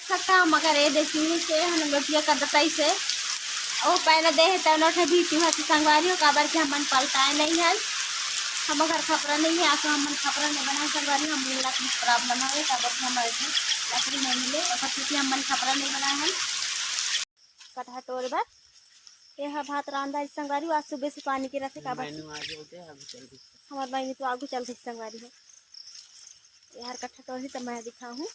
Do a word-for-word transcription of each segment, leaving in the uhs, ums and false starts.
सकता हम अगर ये देखिए से हम लोटिया कर देता इसे। ओ पहले दे है तनो ठे भी चूहा से संगवारी हो, काबर के हमन पलटाए नहीं है। हम अगर खपरा नहीं है, आको हमन खपरा नहीं बनाए संगवारी हो, हम लोग प्रॉब्लम है, काबर के हम ऐसे लकड़ी नहीं मिले, और क्योंकि हमन खपरा नहीं बनाए हैं। कटहर टोर बर ये हा भात रांधा इस संगवारी हो, आज सुबह से पानी गिरत हे, काबर मैनू आगे होते, आगे चल दिखता। हमार मैनू तो आगू चल दिख संगवारी हो। यार कटहर टोर ही तो मैं दिखाहूँ।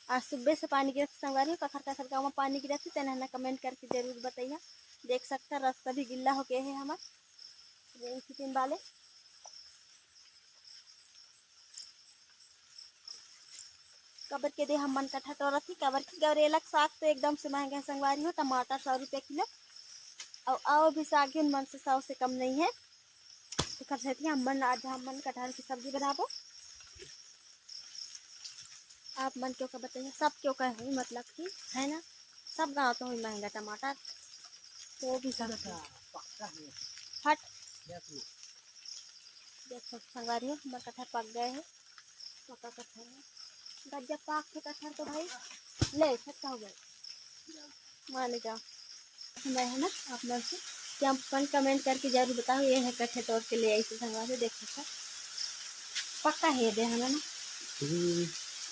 आज सुबह से पानी गिरत संगवारी हो, कखर कखर गाँव में पानी गिरत हे, तेन हना कमेंट करके जरूर बताइए। देख सकता रास्ता भी गिल्ला हो गए है हमार। ये इसी दिन वाले काबर के दे हमन कटहर टोरत ही, काबर के गौरेला के साग तो एकदम से महंगा है संगवारी हो। टमाटर सौ रुपया किलो, और, और भी साग ही मन से सौ से कम नहीं है। तो कर सकती हमन आज हमन कटहर की सब्जी बनाबो। आप मन क्यों का बताइए, सब क्यों का है, मतलब कि है ना, सब गाँव तो ही महंगा टमाटर, तो भी सब पक्का है। हट। देख लो। देख सकते संगवारी हो, हमारे कटहर पक गए हैं। पका कटहर है। गज्जा पाक के कटहर तो भाई ले सकता हो गए। मान जाओ। मैं है ना आप मन से कि आप अपन कमेंट करके जरूर बताओ, ये है कटहर तोड़ के ले आई थी संगवारी हो, देख सकता। पक्का है दे है ना। हम्म।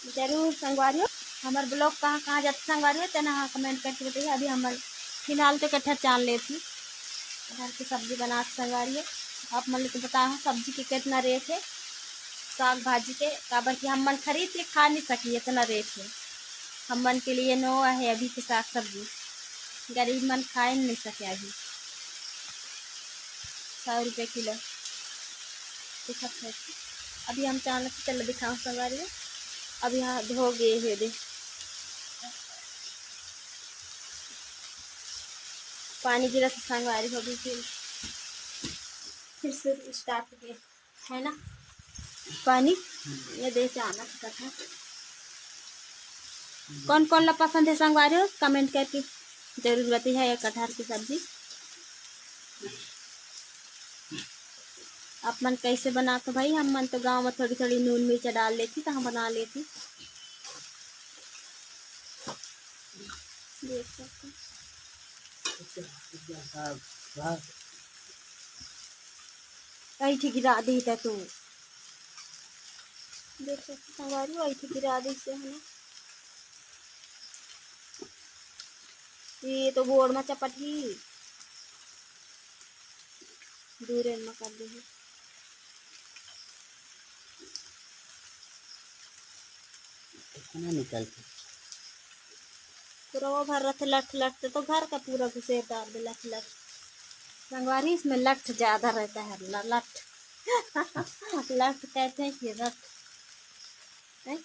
जरूर संगवारी हो, हमार ब्लॉग कहाँ कहाँ जाते संगवारी हो, तेना हाँ कमेंट करके बताइए। अभी हम फिलहाल तो कटहर चान लेती, कटहर की सब्जी बना के संगवारी हो। आप मन लोग को बताओ सब्जी के कितना रेट है, साग भाजी के, काबर कि हम मन खरीद के खा नहीं सकी, इतना रेट है। हम मन के लिए नवा है अभी के साग सब्जी, गरीब मन खा ही नहीं सके अभी। सौ रुपये किलो। देखत है। अभी हम चान के चल दिखाओ संगवारी हो। अभी हाथ धो गए है दे। पानी गिरत संगवारी हो गई फिर, फिर से स्टार्ट हो गया है ना पानी। ये दे चाना कटहर। कौन कौन ला पसंद है संगवारी हो, कमेंट करके जरूर बताइए ये कटहर की सब्जी। आप मन कैसे बनाते हो भाई? हम मन तो गाँव में थोड़ी थोड़ी नून मिर्चा डाल लेती तो हम बना लेती। देख सकते हैं। ऐठी गिरा दी त तू। देख सकते संगवारी हो, ऐठी गिरा दी से है ना। ये तो गोड़ में चपट ही। दूर में कर दे। कितना निकलते? पूरा वो भर रहते लठ लठ, तो घर का पूरा घुसेर डाल दे लठ लठ। संगवारी, इसमें लठ ज्यादा रहता है, ल-, लठ। लठ कहते हैं कि रठ। हैं?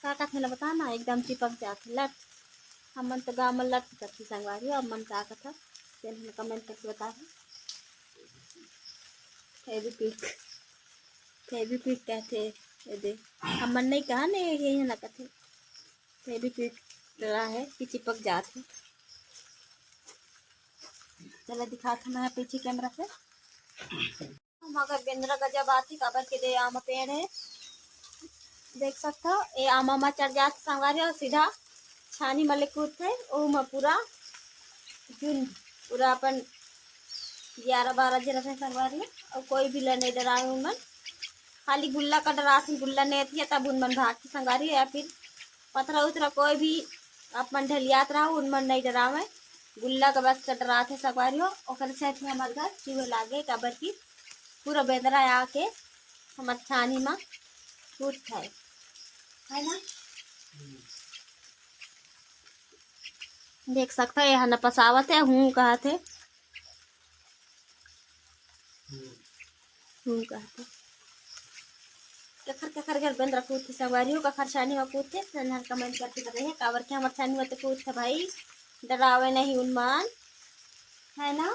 का कहते हैं बता ना, एकदम चिपक जाते लठ। हमन तो गाँव में लठ कहते संगवारी, अब मन का कहता, तेन हम कमेंट करके बता। फेविक्विक, फेविक्विक कहते, ये दे। हमन नहीं कहा नहीं, यही ना कहते। फेविक्विक डरा है कि चिपक जात है। चला दिखात हूँ मैं पीछे कैमरा से। हम अगर बेंदरा गजब आती काबर के दे आम पेड़ है, देख सकत हो, ये आमा मा चढ़ जात संगवारी हो, सीधा छानी मा ले कूदथे, ओहू मा पूरा जून, पूरा अपन ग्यारह बारह झन रथे संगवारी हो, अउ कोई भी ला नहीं डरावे उमन, खाली गुल्ला का डराथे, गुल्ला नहीं आती है तब उमन भागथे संगवारी हो, या फिर पथरा उथरा कोई भी अपन ढलियात रहा उमन नहीं डरावे, गुल्ला का बस का डराथे संगवारी हो, ओकर सेती हमार घर चूहे लागे काबर की पूरा बेंदरा आके हमर छानी मा कूदथे, है ना? देख सकत हो, ये हा नपसावत हे, हूँ कहत हे, हूँ कहत हे। कखर कखर घर बेंदरा कूदथे संगवारी हो, कखर छानी मा कूदथे, तेन हर कमेंट करके बताइए, काबर के हमर छानी मा तो कूदथे भाई, डरावे नहीं उमन, है ना?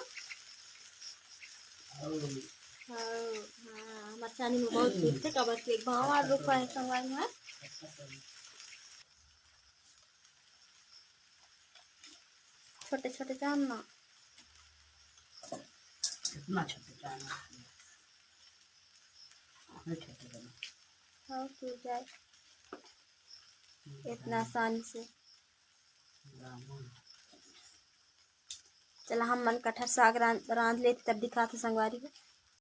हाँ, हाँ, हमर छानी मा बहुत कूदथे, काबर के एक भाव और रुखा है संगवारी हो। छोटे छोटे चान ना। इतना छोटे चान ना। नहीं छोटे चान। हाँ, टूट जाए। इतना आसानी से। चला, हम मन कटहर साग रांध, रांध लेते, तब दिखाते संगवारी हो।